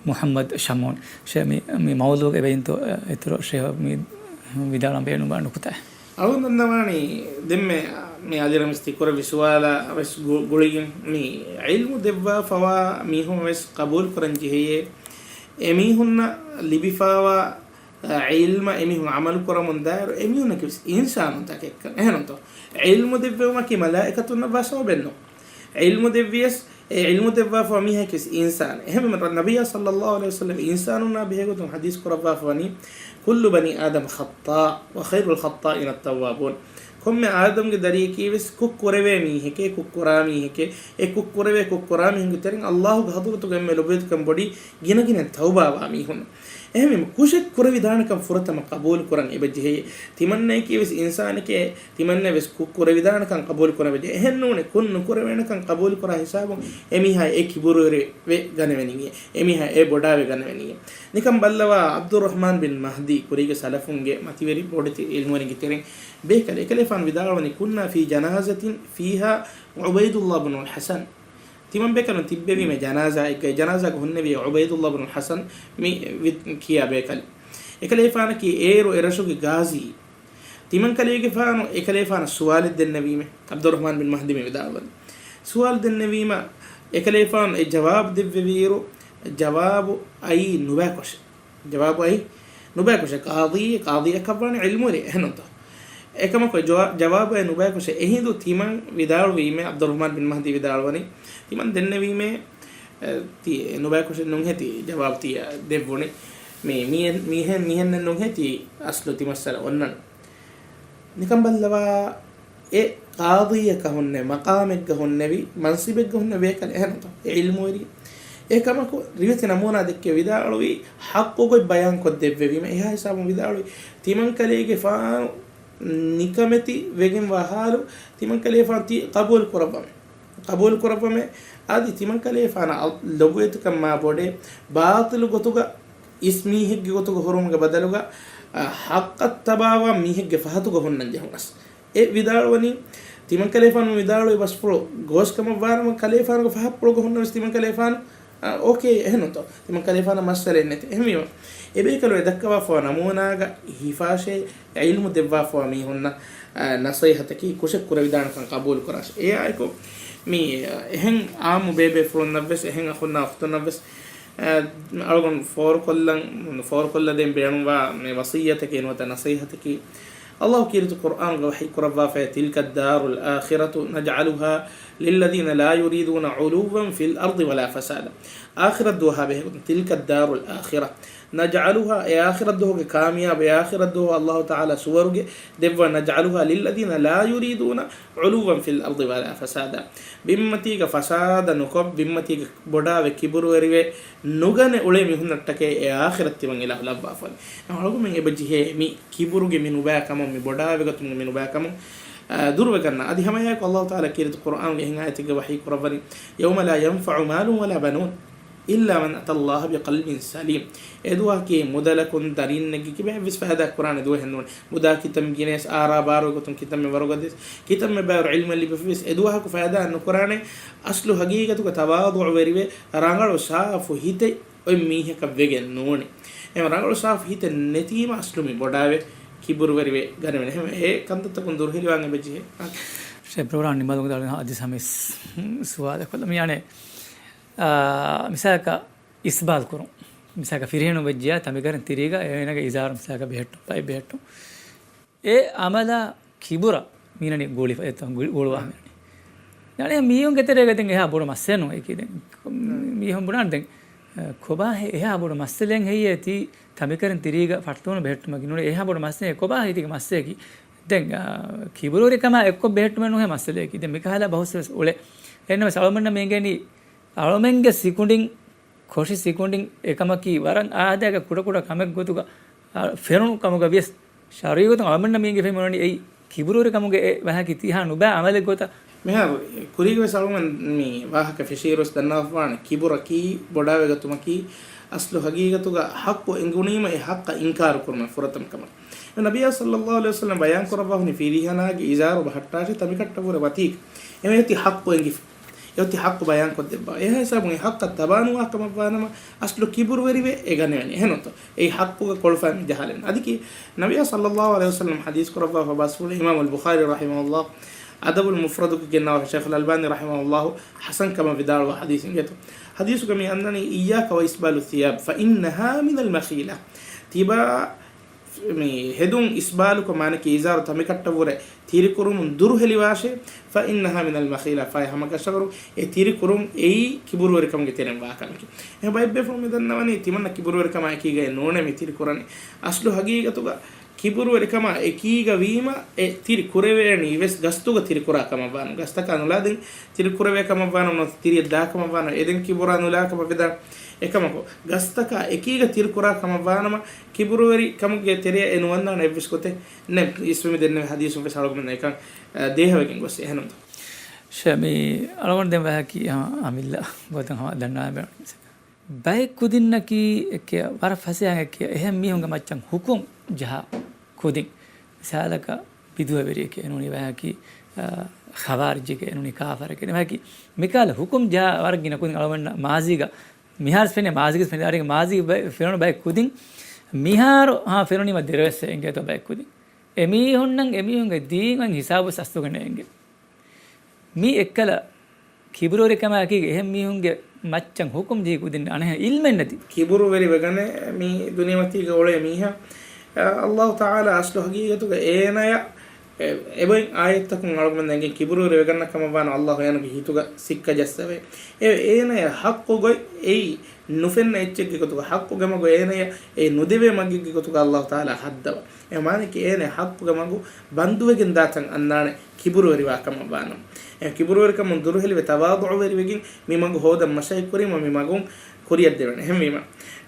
މުޙައްމަދު ޝަމްއޫން. ޝޭ، މި، މި މައުޟޫގަ އެބައިންތޯ އިތުރު ޝޭ މި ވިދާޅުވާން ބޭނުންވާ ނުކުތާ؟ އަޅުގަނޑު ދަންނަވާނީ ދެންމެ މި އަލިރަމެސް ތި ކުރެއްވި ސުވާލަށް ވެސް ގު-، ގުޅިގެން މި ޢިލްމު ދެއްވާފަވާ މީހުން ވެސް ޤަބޫލު ކުރަން ޖެހެޔޭ. އެމީހުންނަށް ލިބިފަވާ ޢިލްމަށް އެމީހުން ޢަމަލު ކުރަމުން ދާއިރު އެމީހުންނަކީ ވެސް އިންސާނުންތަކެއްކަން. އެހެންތޯ؟ ޢިލްމު ދެއްވެވުމަކީ މަލާއިކަތުންނަށްވާ ސަބަބެއްނު. ޢިލްމު ދެއްވިޔަސް، އެ ޢިލްމު ދެއްވާފަ މީހަކީ ވެސް އިންސާނެއް. އެހެންވީމަ ނަބިއްޔާ ޞައްލައްލާހު ޢަލައިހި ވަސައްލަމް އިންސާނުންނާ ބެހޭގޮތުން ޙަދީޘް ކުރައްވާފަ ވަނީ، كل بني آدم خطاء وخير الخطائين التوابون. ކޮންމެ އާދަމްގެ ދަރިޔަކީ ވެސް ކުށް ކުރެވޭ މީހެކޭ، ކުށް ކުރާ މީހެކޭ. އެ ކުށް ކުރެވޭ ކުށް ކުރާ މީހުންގެ ތެރެއިން ﷲ ގެ ޙަޟްރަތުގަ އެންމެ ލޮބުވެތިކަން ބޮޑީ ގިނަގިނައިން ތައުބާވާ މީހުން. އެހެންވީމަ ކުށެއް ކުރެވިދާނެކަން ފުރަތަމަ ޤަބޫލު ކުރަން އެބަޖެހޭ. ތިމަންނައަކީ ވެސް އިންސާނެކޭ، ތިމަންނަ ވެސް ކުށް ކުރެވިދާނެކަން ޤަބޫލު ކުރަން އެބަޖެހޭ. އެހެންނޫނޭ ކުށް ނުކުރެވޭނެކަން ޤަބޫލު ކުރާ ހިސާބުން އެމީހާ އެ ކިބުރުވެރިވެ ގަނެވެނީ. އެމީހާ އެ ބޮޑާވެ ގަނެވެނީ. ނިކަން ބައްލަވާ، ޢަބްދުއްރަޙްމާން ބިން މަހްދީ ކުރީގެ ސަލަފުންގެ މަތިވެރި ބޮޑެތި ޢިލްމުވެރިންގެ ތެރެއިން ބޭކަލެއް. އެކަލޭފާނު ވިދާޅުވަނީ، كنا في جنازة فيها عبيد الله بن الحسن. ތިމަން ބޭކަލުން ތިއްބެވީމޭ ޖަނާޒާއެއްގައި، ޖަނާޒާގަ ހުންނެވި ޢުބައިދުﷲ ބިނުލް ޙަސަން މި ވި-، ކިޔާ ބޭކަލެއް. އެކަލޭފާނަކީ އޭރު އެރަށުގެ ގާޒީ. ތިމަންކަލޭގެފާނު އެކަލޭފާނަށް ސުވާލެއް ދެންނެވީމޭ، ޢަބްދުއްރަޙްމާން ބިން މަހްދީ މި ވިދާޅުވަނީ. ސުވާލު ދެންނެވީމަ، އެކަލޭފާނު އެ ޖަވާބު ދެއްވެވިއިރު، ޖަވާބު އައީ ނުބައިކޮށެއް. ޖަވާބު އައީ ނުބައިކޮށެއް. ޤާޟީ، ޤާޟީއަކަށްވާނެ ޢިލްމުވެރި އެހެންތޯ؟ އެކަމަކު ޖަވާ-، ޖަވާބު އައީ ނުބައިކޮށެއް. އެހިނދު ތިމަން ވިދާޅުވީމޭ، ޢަބްދުއްރަޙްމާން ބިން މަހްދީ ވިދާޅުވަނީ، ތިމަން ދެންނެވީމޭ، އެ، ތި ނުބައިކޮށެއް ނޫންހޭ ތި ޖަވާބު ތިޔަ ދެއްވުނީ. މި، މި، މިހެން، މިހެންނެއް ނޫންހޭ ތި އަސްލު ތި މައްސަލަ އޮންނަން. ނިކަން ބައްލަވާ، އެ ޤާޟީއަކަށް ހުންނެވި، މަޤާމެއްގަ ހުންނެވި، މަންޞިބެއްގަ ހުންނެވި ބޭކަލެއް އެހެންތޯ؟ އެ ޢިލްމުވެރި. އެކަމަކު ރިވެތި ނަމޫނާ ދެއްކެވި ވިދާޅުވީ، ޙައްޤު ގޮތް ބަޔާންކޮށްދެއްވެވީމަ، އެހާ ހިސާބުން ވިދާޅުވީ، ތިމަންކަލޭގެފާނު ނިކަމެތި ވެގެންވާ ޙާލު، ތިމަންކަލޭފާނު ތި ޤަބޫލު ކުރައްވަމޭ. ޤަބޫލު ކުރައްވަމޭ. އަދި ތިމަންކަލޭފާނަށް ލޮބުވެތިކަން މާ ބޮޑޭ، ބާޠިލު ގޮތުގަ އިސް މީހެއްގެ ގޮތުގަ ހުރުމުގެ ބަދަލުގަ، އަ، ޙައްޤަށް ތަބާވާ މީހެއްގެ ފަހަތުގަ ހުންނަން ޖެހުނަސް. އެ ވިދާޅުވަނީ، ތިމަންކަލޭފާނު ވިދާޅުވި ބަސްފުޅު ގޯސްކަމަށްވާނަމަ، ކަލޭފާނުގެ ފަހަތްޕުޅުގަ ހުންނަވެސް ތިމަންކަލޭފާނު، އަ، އޯކޭ، އެހެންނޫންތޯ؟ ތިމަންކަލޭފާނަށް މައްސަލައެއް ނެތޭ. އެހެންވީމަ، އެބޭކަލުން އެ ދައްކަވާފަވާ ނަމޫނާގަ ހިފާށޭ، ޢިލްމު ދެއްވާފަވާ މީހުންނަށް، އަ، ނަޞޭޙަތަކީ ކުށެއް ކުރެވިދާނެކަން ޤަބޫލު ކުރާށޭ. އެއާއެކު މި، އަ، އެހެން ޢާއްމު ބޭބޭފުޅުންނަށްވެސް، އެހެން އަޚުންނާ އުޚްތުންނަށްވެސް، އަ، އަޅުގަނޑު ފޯރުކޮށްލަން، ފޯރުކޮށްލަދޭން ބޭނުންވާ މި ވަޞިއްޔަތަކީ ނުވަތަ ނަޞޭޙަތަކީ، ﷲ ކީރިތި ޤުރްއާނުގަ ވަޙީ ކުރައްވާފައި، تلك الدار الآخرة نجعلها للذين لا يريدون علوا في الأرض ولا فسادا. އާޚިރަތް ދުވަހާ ބެހޭގޮތުން، تلك الدار الآخرة، نجعلها، އެ އާޚިރަތްދުވަހުގެ ކާމިޔާބު، އެ އާޚިރަތްދުވަހު އައްލާހު ތަޢާލާ ސުވަރުގެ ދެއްވާ، نجعلها للذين لا يريدون علوا في الأرض ولا فسادا. ބިންމަތީގަ ފަސާދަ ނުކޮށް، ބިންމަތީގަ ބޮޑާވެ ކިބުރުވެރިވެ ނުގަނެ އުޅޭ މީހުންނަށްޓަކައި އެ އާޚިރަތް ތިމަން އިލާހު ލައްވާފަވަނީ. އަޅުގަނޑުމެން އެބަ ޖެހޭ މި ކިބުރުގެ މި ނުބައި ކަމުން، މި ބޮޑާވެގަތުމުގެ މި ނުބައި ކަމުން، އާ، ދުރުވެގަންނަ. އަދި ހަމައެއާއެކު އައްލާހު ތަޢާލާ ކީރިތި ޤުރްއާނުގެ އެހެން އާޔަތެއްގަ ވަޙީ ކުރައްވަނީ، يوم لا ينفع مال ولا بنون إلا من أتى الله بقلب سليم. އެ ދުވަހަކީ މުދަލަކުން ދަރިންނެއްގެ ކިބައެއްވެސް ފައިދާ ކުރާނެ ދުވަހެއް ނޫން. މުދާ ކިތަންމެ ގިނައިސް އާރާ ބާރުވެ ގޮތުން ކިތަންމެ ވަރުގަދައިސް ކިތަންމެ ބައިވަރު ޢިލްމެއް ލިބިފަވިސް އެ ދުވަހަކު ފައިދާ ނުކުރާނެ. އަސްލު ހަގީގަތުގަ ތަވާޟުޢުވެރިވެ ރަނގަޅު ސާފު ހިތެއް އޮތް މީހަކަށް ވެގެން ނޫނޭ. އެހެން ރަނގަޅު ސާފު ހިތެއް ނެތީމަ އަސްލު މި ބޮޑާވެ ކިބުރުވެރިވެ ގަނެވެނެ. އެހެން އެ ކަންތައްތަކުން ދުރުހެލިވާން އެބަ ޖެހޭ. ޝޭޚް ޕްރޮގްރާމް ނިމާލުމުގެ ދާ އަދި ހަމަ ސުވާލެއް ކޮށްލަމު. ޔާނެ، އާ، މިސާލަކަށް އިސްބާލް ކުރުން. މިސާލަކަށް ފިރިހެނުން ވެއްޖިއްޔާ ތަނބިކަރިން ތިރީގަ އޭނަގެ އިޒާރު މިސާލަކަށް ބެހެއްޓުން، ބައެއް ބެހެއްޓުން. އެ އަމަލާ ކިބުރަށް މީނަނީ ގުޅިފަ، އެތަން ގުޅި، ގުޅުވާ މީނަނީ. ޔާނީ މީހުންގެ ތެރޭގަ ދެން އެހާ ބޮޑު މައްސަލައެއް ނޫން އެކީ. ދެން މީހުން ބުނާނެ ދެން، އަ، ކޮބާ ހެ-، އެހާ ބޮޑު މައްސަލައެއް ހެއްޔޭ ތީ ތަނބިކަރިން ތިރީގަ ފައްޓޫނު ބެހެއްޓުމަކީ ނޫނީ އެހާ ބޮޑު މައްސަލައެއް ކޮބާ ހެއްޔޭ ތީގެ މައްސަލައަކީ. ދެން، އަ، ކިބުރުވެރިކަމާ އެއްކޮށް ބެހެއްޓުމެއް ނޫން ހެ މައްސަލައަކީ. ދެން މިކަހަލަ ބަހުސް ވެސް އުޅޭ. އެހެންނަމަވެސް އަޅުމެންނަށް މި އެނގެނީ އަޅުމެންގެ ސިކުނޑިން ކޮށި ސިކުނޑިން އެކަމަކީ ވަރަށް އާދައިގެ ކުޑަކުޑަ ކަމެއް ގޮތުގަ، އާ، ފެނުނު ކަމުގަ ވިޔަސް، ޝަރުޢީ ގޮތުން އަޅުމެންނަށް މީގެ ފެން މިއޮންނަނީ އެއީ ކިބުރުވެރިކަމުގެ އެ ވާހަކަ ތިހާ ނުބައި އަމަލެއް ގޮތަށް. މިހާރު ކުރީގަ ވެސް އަޅުމެން މި ވާހަކަ ފެށިއިރު ވެސް ދަންނަވާފަވާނެ، ކިބުރަކީ ބޮޑާވެގަތުމަކީ އަސްލު ހަގީގަތުގަ ޙައްޤު އެނގުނީމަ އެ ޙައްޤަށް އިންކާރު ކުރުމެއް ފުރަތަމަ ކަމަށް. ނަބިއްޔާ ޞައްލައްލާހު ޢަލައިހި ވަސައްލަމް ބަޔާން ކުރައްވާފަވަނީ ފިރިހެނާގެ އިޒާރު ބަހައްޓާށޭ ތަނބިކަށްޓަށްވުރެ ވަތީގަ. އެމެ އޮތީ ޙައްޤު އެނގިފަ. އެ އޮތީ ޙައްޤު ބަޔާންކޮށްދެއްވާ. އެހާ ހިސާބުން އެ ޙައްޤަށް ތަބާނުވާ ކަމަށްވާނަމަ، އަސްލު ކިބުރުވެރިވެ އެ ގަނެވެނީ. އެހެންތޯ؟ އެއީ ޙައްޤުގަ ކޮޅުފައި މި ޖަހާލެން. އަދިކީ ނަބިއްޔާ ޞައްލައްލާހު ޢަލައިހި ވަސައްލަމް ޙަދީޘް ކުރައްވާފަ ބަސްފުޅު އިމާމުލް ބުޚާރީ ރަޙިމަހުﷲ އަދަބުލް މުފްރަދުގަ ގެންނަވާ ޝޭޚުލް އަލްބާނީ ރަޙިމަހުﷲ ޙަސަން ކަމަށް ވިދާޅުވާ ޙަދީޘެއް އިނގޭތޯ. ޙަދީޘުގަ މި އަންނަނީ، إياكَ وإسبال الثياب فإنها من المخيلة. ތިބާ މި ހެދުން އިސްބާލުކޮށް މާނަކީ އިޒާރު ތަނބިކަށްޓަށްވުރެ ތިރިކުރުމުން ދުރުހެލިވާށޭ، فإنها من المخيلة، ފައި ހަމަކަށަވަރު އެ ތިރިކުރުން އެއީ ކިބުރުވެރިކަމުގެ ތެރެއިން ވާ ކަމެކޭ. އެހެން ބައެއް ބޭފުޅުން މި ދަންނަވަނީ ތިމަންނަ ކިބުރުވެރިކަމާ އެކީގައި ނޫނޭ މި ތިރިކުރަނީ. އަސްލު ހަގީގަތުގަ ކިބުރުވެރިކަމާ އެކީގަ ވީމަ އެ ތިރި ކުރެވޭނީ ވެސް ގަސްތުގަ ތިރިކުރާ ކަމަށްވާނަމަ. ގަސްތަކާ ނުލާ ދެން ތިރި ކުރެވޭ ކަމަށްވާނަމަ، ނުވަތަ ތިރިއަށް ދާ ކަމަށްވާނަމަ، އެ ދެން ކިބުރާ ނުލާ ކަމަށް ވެދާނެ. އެކަމަކު، ގަސްތަކާ އެކީގަ ތިރި ކުރާ ކަމަށްވާނަމަ، ކިބުރުވެރި ކަމުގެ ތެރެއަށް އެ ނުވަންނާނެ އެއްވެސް ގޮތެއް ނެތް. އިސްވެ މި ދެންނެވި ޙަދީޘުން ވެސް އަޅުގަނޑުމެންނަށް އެކަން، އަ، ދޭހަވެގެން ގޮސް އެހެނުންތޯ؟ ޝޭ، މި އަޅުގަނޑު ދެން ވާހަކީ، އަ، އަމިއްލަ ގޮތަށް ހަމަ ދަންނާ ބެ-، ބައެއް ކުދިންނަކީ އެކެ ވަރަށް ފަސޭހައިން އެކެ އެހެން މީހުންގެ މައްޗަށް ހުކުމް ޖަހާ ކުދިން. މިސާލަކަށް ބިދުޢަވެރިއެކޭ ނޫނީ ވާހަކީ، އާ، ޚަވާރިޖެކޭ ނޫނީ ކާފަރެކޭ ވާހަކީ، މިކާލަ ހުކުމް ޖަހާ ވަރަށް ގިނަ ކުދިން އަޅުގަނޑަށް މާޒީގަ މިހާރު ފެނޭ، މާޒީގަ ފެނޭ، އަރިގެ މާޒީގަ ބައެއް ފެނުނު ބައެއް ކުދިން މިހާރު ހާ ފެނުނީމަ ދެރަވެސް އެނގޭތޯ ބައެއް ކުދިން. އެމީހުންނަށް އެމީހުންގެ ދީން އޮތް ހިސާބު ސަސްތުގަނެ އެނގޭ. މީ އެއްކަލަ ކިބުރުވެރިކަމާއެކީގަ އެހެން މީހުންގެ މައްޗަށް ހުކުމް ޖެހި ކުދިން އަނެއް އިލްމެއް ނެތި. ކިބުރުވެރިވެގަނެ މި ދުނިޔެމަތީގަ އުޅޭ މީހާ، އަ، އައްލާހު ތަޢާލާ އަސްލު ހަގީގަތުގަ އޭނަޔަށް، އެ، އެބައިން އާޔަތްތަކުން އަޅުގަނޑުމެން އެނގެން ކިބުރުވެރިވެގަންނަ ކަމަށްވާނަމަ އައްލާހު އޭނަގެ ހިތުގަ ސިއްކަ ޖައްސަވޭ. އެ، އޭނަޔަށް ޙައްޤު ގޮތް އެއީ ނުފެންނަ އެއްޗެއްގެ ގޮތުގަ، ޙައްޤުގެ މަގު އޭނަޔަށް އެ ނުދެވޭ މަގެއްގެ ގޮތުގަ އައްލާހު ތަޢާލާ ހައްދަވާ. އެ މާނައަކީ އޭނަ ޙައްޤުގެ މަގު ބަންދުވެގެން ދާތަން އަންނާނެ ކިބުރުވެރިވާ ކަމަށްވާނަމަ. އެ ކިބުރުވެރިކަމުން ދުރުހެލިވެ ތަވާޟުޢުވެރިވެގެން މި މަގު ހޯދަން މަސައްކަތް ކުރީމަ މި މަގުން ކުރިއަށް ދެވޭނެ. އެހެންވީމަ،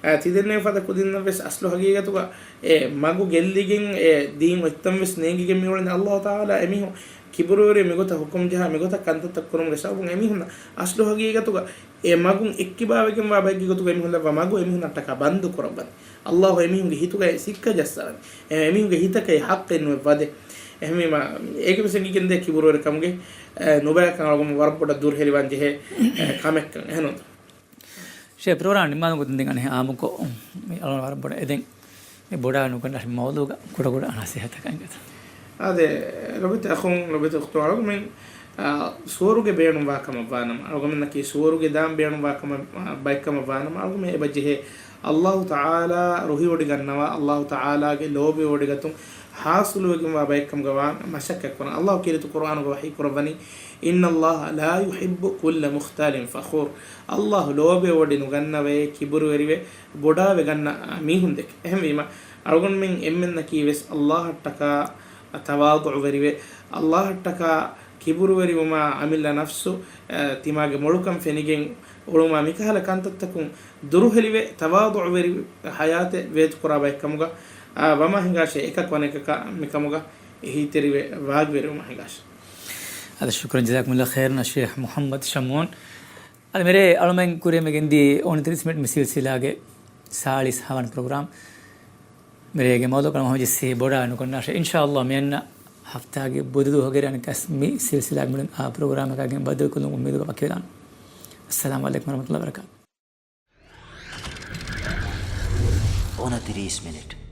އަ، ތި ދެންނެވި ފަދަ ކުދިންނަށް ވެސް އަސްލު ހަގީގަތުގަ އެ މަގު ގެއްލިގެން އެ ދީން އޮތްތަން ވެސް ނޭނގިގެން މިއުޅެނީ އައްލާހު ތަޢާލާ އެމީހުން ކިބުރުވެރި މިގޮތަށް ހުކުމް ޖަހާ މިގޮތަށް ކަންތައްތައް ކުރުމުގެ ސަބަބުން އެމީހުންނަށް އަސްލު ހަގީގަތުގަ އެ މަގުން އެއްކިބާވެގެންވާ ބައެއްގެ ގޮތުގަ އެމީހުން ލައްވާ މަގު އެމީހުންނަށްޓަކާ ބަންދު ކުރައްވަން. އައްލާހު އެމީހުންގެ ހިތުގައި ސިއްކަ ޖައްސަވަން. އެ އެމީހުންގެ ހިތަކަށް ޙައްޤެއް ނުއެއް ވަދެ. އެހެންވީމަ، އޭގެ ވެސް އެނގިގެންދޭ ކިބުރުވެރިކަމުގެ، އެ، ނުބައިކަން އަޅުގަނޑު ވަރަށް ބޮޑަށް ދުރުހެލިވާން ޖެހޭ، އެ، ކަމެއްކަން. އެހެންނޫންތަ؟ ޝޭ ޕްރޮގްރާމް ނިންމާލުމުގެ ދެން އަނެއް އާއްމުކޮށް، މި އަޅުގަނޑު ވަރަށް ބޮޑަށް އެދެން މި ބޮޑާ ނުކަނޑާ މައުޟޫގަ ކުޑަކުޑަ ނަސޭހަތަކަށް އިނގޭތަ؟ އާދެ، ލޮބުވެތި އަޚުން، ލޮބުވެތި އުޚްތުން، އަޅުގަނޑުމެން، އާ، ސުވަރުގެ ބޭނުންވާ ކަމަށްވާނަމަ، އަޅުގަނޑުމެންނަކީ ސުވަރުގެ ދާން ބޭނުންވާ ކަމަށް، އާ، ބައެއްކަމަށްވާނަމަ، އަޅުގަނޑުމެން އެބަ ޖެހޭ އައްލާހު ތަޢާލާ ރުހިވޮޑިގަންނަވާ، އައްލާހު ތަޢާލާގެ ލޯބިވޮޑިގަތުން، ހާސިލުވެގެންވާ ބައެއްކަމުގަ ވާން މަސައްކަތްކުރަން. ﷲ ކީރިތި ޤުރްއާނުގަ ވަޙީކުރައްވަނީ، "إِنَّ اللَّهَ لَا يُحِبُّ كُلَّ مُخْتَالٍ فَخُورٍ." ﷲ ލޯބިވެވޮޑި ނުގަންނަވޭ ކިބުރުވެރިވެ ބޮޑާވެ ގަންނަ މީހުންދެކެ. އެހެންވީމަ، އަޅުގަނޑުމެން އެންމެންނަކީވެސް ﷲއަށްޓަކާ ތަވާޟުޢުވެރިވެ، ﷲއަށްޓަކާ ކިބުރުވެރިވުމާ އަމިއްލަ ނަފްސު، އަ، ތިމާގެ މޮޅުކަން ފެނިގެން އުޅުމާ މިކަހަލަ ކަންތައްތަކުން ދުރުހެލިވެ، ތަވާޟުޢުވެރި ޙަޔާތެއް ވޭތުކުރާ ބައެއްކަމުގަ، އާ، ވަމާ ހިނގާށޭ އެކަކު އަނެކަކާ މިކަމުގަ އެހީތެރިވެ ވާގިވެރިވުމާ ހިނގާށޭ. އަދި ޝުކުރަން، ޖަޒާކުމުﷲ ޚައިރަން އައްޝައިޚް މުޙައްމަދު ޝަމްޢޫން. އަދި މިރޭ އަޅުމެން ކުރިއަށް މި ގެންދިޔަ އޮނިތިރީސް މިނިޓް މި ސިލްސިލާގެ ސާޅީސް ހަވަނަ ޕްރޮގްރާމް. މިރޭގެ މައުޟޫޢު ކަން ހަމަޖެއްސި ބޮޑާ ނުކޮންނާށޭ. އިންޝާﷲ މިއަންނަ ހަފްތާގެ ބުދު ދުވަހުގެ ރޭ އަނެއްކާސް މި ސިލްސިލާގެ މުޅިން އާ ޕްރޮގްރާމަކާގެން ބައްދަލުކޮށްލުމުގެ އުއްމީދުގަ ވަކިވެލާނަން. އައްސަލާމު ޢަލައިކުމް ވަރަޙްމަތުﷲ ވަބަރަކާތުހު. އޮނަތިރީސް މިނިޓް.